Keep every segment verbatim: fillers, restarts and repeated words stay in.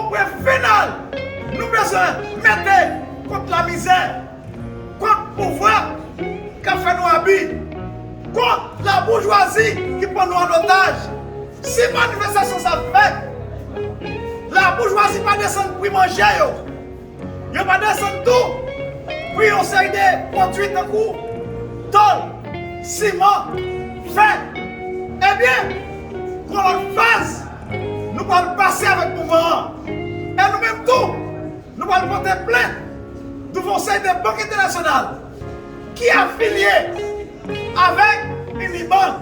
Pwen final, nou bezwen mete kont lamizè, kont pouvwa k ap fè nou abi, kont laboujwazi ki pran nou an otaj. Si manifestasyon sa fèt, laboujwazi pa desann pri manje yo, yo pa desann tou pri yon seri de pwodui tankou tòl, siman, fè, ebyen, gon lòt faz nou pral pase avèk mouvman an. E nou menm tou, nou pral pote plent douvan yon seri de bank entènasyonal ki afilye avèk Unibank.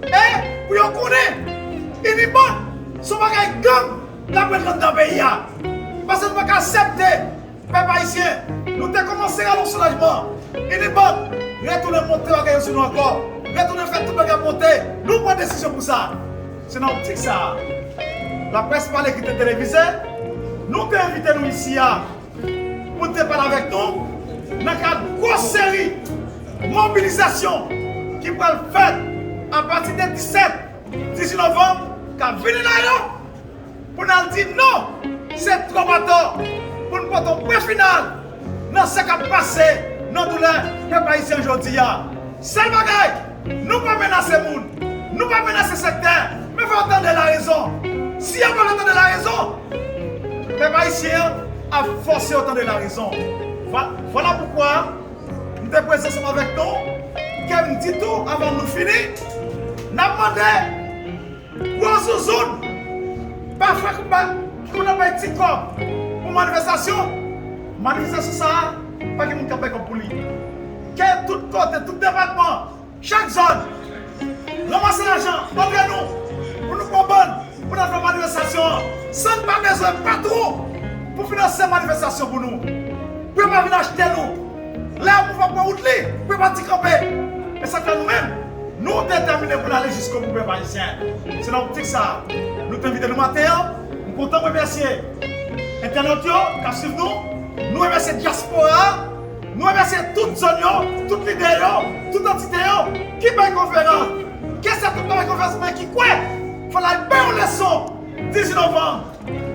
E pou yo konnen, Unibank se yon bagay gang l ap ret anndan peyi a. Paske nou pa ka aksepte, pèp ayisyen, nou te kòmanse rale yon soulajman. Unibank retounen monte bagay yo sou nou ankò. Retounen fè tout bagay ap monte. Nou pran desizyon pou sa. Se nan optik sa a, Laprès Pale ki te televize, nou te envite nou isi a pou n te pale avèk nou nan kad gwo seri mobilizasyon ki pral fèt apati de disèt, dizuit novanm k ap vini la yo, pou n al di non, se twòp atò pou n pote yon pwen final nan sa k ap pase nan doulè pèp ayisyen jodi a. Sèl bagay, nou pa menase moun, nou pa menase sektè, men fò yo tande larezon. Si yo pa vle tande larezon, pèp ayisyen an ap fòse yo tande larezon. Vwa-, vwala poukwa m te prezan ansanm avèk nou, ke m di tou avan nou fini, n ap mande gwo zouzoun, pa frè ki konn ap bay ti kòb pou manifestasyon, manifestasyon sa a, pa gen moun k ap bay kòb pou li. Ke tout kote, tout depatman, chak zòn, ranmase lajan antre nou pou nou pran bann, pou n al fè manifestasyon an, san n pa bezwen patwon pou finanse manifestasyon pou nou, pou yo pa vin achte nou. Lè mouvman pran wout li, pou yo pa ti kanpe. E sa k fè nou menm, nou detèmine pou n ale jiskobou, pèp ayisyen. Se nan optik sa a, nou te envite nou maten an. M kontan remèsye entènòt yo k ap swiv nou. Nou remèsye dyaspora a. Nou remèsye tout zòn yo, tout lidè yo, tout antite yo ki bay konferans. Ke se tout bay konferans, men ki kwè fò l al bay yon leson dizuit novanm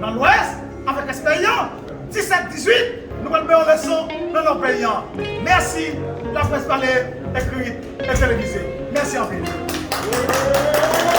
nan Lwès avèk Espéryan, disèt, dizuit, nou pral bay yon leson nan Nò peyi an. Mèsi, Laprès Pale, ekri e televize. Mèsi anpil.